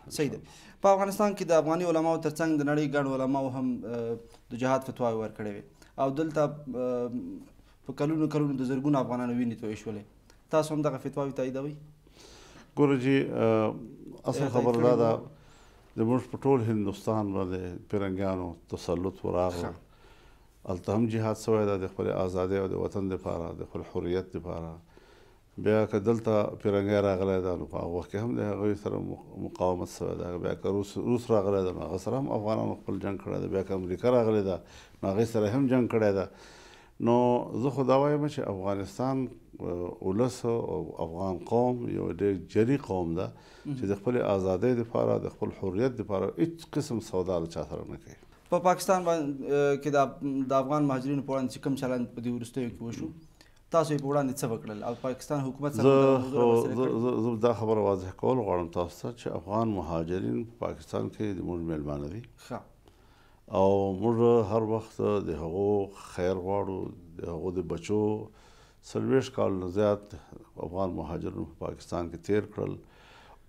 صحیح ده. په افغانستان کې د افغاني علماو ترڅنګ د نړۍ ګڼ علماو هم د جهاد فتواوې ورکړې وې او دلته په کلونو کلونو د زرګونو افغانانو وینې تویې شولې. تاسو هم دغه فتواوې تاییدوئ؟ ګوره جي، اصل خبره دا ده زموږ په ټول هندوستان باندې پیرنګیانو تسلط وراغله، هلته هم جهاد سوی ده د خپلې ازادۍ او د وطن دپاره، د خپل حریت دپاره. بیا که دلته پیرنګی راغلی ده نو په هغه وخت کې هم د هغوی سره مقاومت سوی ده. بیا که روس راغلی ده نو هغه سره هم افغانانو خپل جنګ کړی ده. بیا که امریکا راغلی ده نو هغې سره هم جنګ کړی ده. نو زه خو دا وایم چې افغانستان ولس او افغان قوم یو ډېر جري قوم ده چې د خپلې ازادۍ دپاره، د خپل حریت دپاره هېڅ قسم سودا له چا سره نه کوي. په پاکستان کې د افغان مهاجرینو په وړاندې چې کوم چلند په دې وروستیو کې وشو، تاسو یې په وړاندې څه وکړل او پاکستان حکومت سره زه دا خبره واضح کول غواړم تاسو ته چې افغان مهاجرین په پاکستان کې زموږ مېلمانه دي او موږ هر وخت د هغو خیر غواړو، د هغو د بچو. 40 کال نه زیات افغان مهاجرین په پاکستان کې تیر کړل.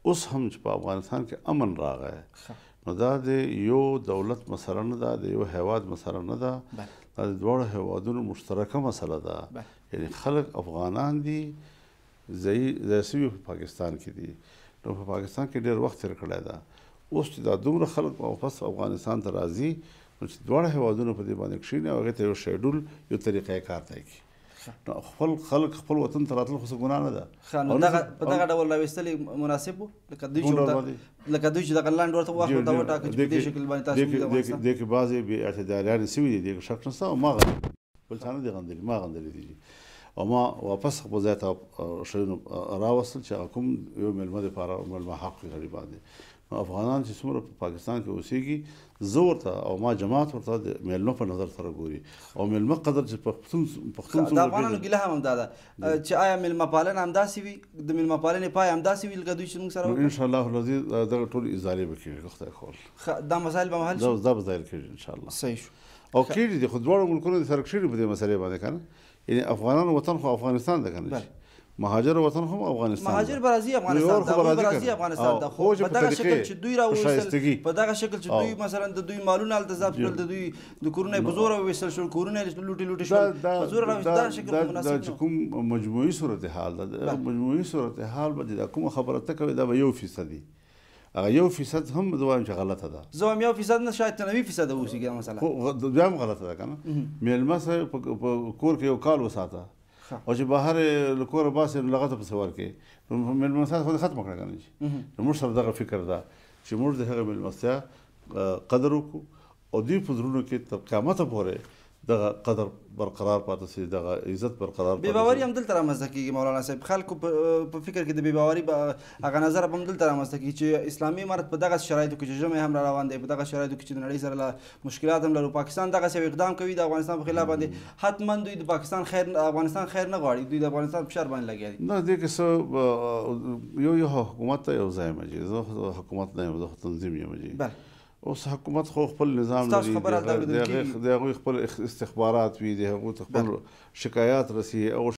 اوس هم چې په افغانستان کې امن راغی نو دا د یو دولت مسله نه ده، د یو هیواد مسله نه ده، دا د دواړو هیوادونو مشترکه مسله ده. یعنی خلک افغانان دي، ځای سوي په پاکستان کې دي، نو په پاکستان کې ډېر وخت تېر کړی ده. اوس چې دا دومره خلک واپس افغانستان ته راځي نو چې دواړه هیوادونه په دې باندې کښېني او هغې ته یو شیډول، یو طریقه کار طی کړي. نو خپل خلک خپل وطن ته راتلل خو څه ګناه نه ده. ښه، نو په دغه ډول راوستل مناسب و؟ لکه دوی چې دغه لنډ ورته وخت ورته وټاکه چې په دې شکل باندې تاسو دې کې بعضې بې اعتدالیانې سوي دي، دې کې شک نشته. او ما غندلي، بل چا نه دي غندلي، ما غندلي دي او ما واپس خپل ځای ته شیونه راوستل چې هغه کوم یو مېلمه دپاره مېلمه حق وي سړي باندې. نو افغانان چې څومره په پاکستان کې اوسېږي، زه ورته او ما جماعت ورته د مېلمه په نظر سره ګوري او مېلمه قدر چې پښتون د افغانانو ګیله هم همدا ده چې آیا مېلمه پالنه همداسې وي، د مېلمه پالنې پای همداسې وي لکه دوی چې موږ سره وکړه؟ ان شاء الله العزیز دغه ټول ازالې به کېږي، خدای کول. دا مسایل به حل شي؟ دا به ظاهر کېږي ان شاء الله. صحیح شو. او کېږي دي، خو دواړو ملکونو سره کښېني په دې مسئلې باندې که نه. یعنې افغانانو وطن خو افغانستان ده که نه، مهاجر وطن هم افغانستان، مهاجر به راځي افغانستان ته، هغوی به راځي افغانستان ته، خو په دغه شکل چې دوی راوویستل، په دغه شکل چې دوی مثلا د دوی مالونه هلته ضبط کړل، د دوی د کورونه یې په زوره وویستل شول، کورونه یې لوټې لوټې شول، په زوره راوویستل، دا شکل خو مناسب نه. چې کوم مجموعي صورتحال ده، مجموعي صورتحال به دا کومه خبره ته کوې دا به 1% وي، هغه 1% هم زه وایم چې غلطه ده. زه وایم 1% نه، شاید 90% اوسي دا مسله. خو بیا هم غلطه ده که نه. مېلمه صاحب په کور کې یو کال وساته او چې بهر یې له کوره باسې نو لغته پسې ورکړې، نو مېلمستیا خو دې ختمه کړه که نه. نو موږ سره دغه فکر ده چې موږ د هغې مېلمستیا قدر وکړو او دوی په زړونو کې تر قیامته پورې دغه قدر برقرار پاتې شي، دغه عزت برقرار پاتې شي. بې باوري هم دلته رامنځته کېږي مولانا صاحب. خلکو په فکر کې د بې باوري هغه نظر هم دلته رامنځته کېږي چې اسلامي امارت په دغه شرایطو کې چې ژمی هم را روان دی، په دغه شرایطو کې چې د نړۍ سره له مشکلات هم لرو، پاکستان دغسې یو اقدام کوي د افغانستان په خلاف باندې، حتما دوی د پاکستان خیر، افغانستان خیر نه غواړي، دوی د افغانستان په شر باندې لګیا دي. نه، دې کې څه یو حکومت ته یو ځای یم جي، زه حکومت نه یم، زه خو تنظیم یم جي. اوس حکومت خو خپل نظام لري، د هغوی خپل استخبارات وي، د هغوی ته خپل شکایات رسي، هغو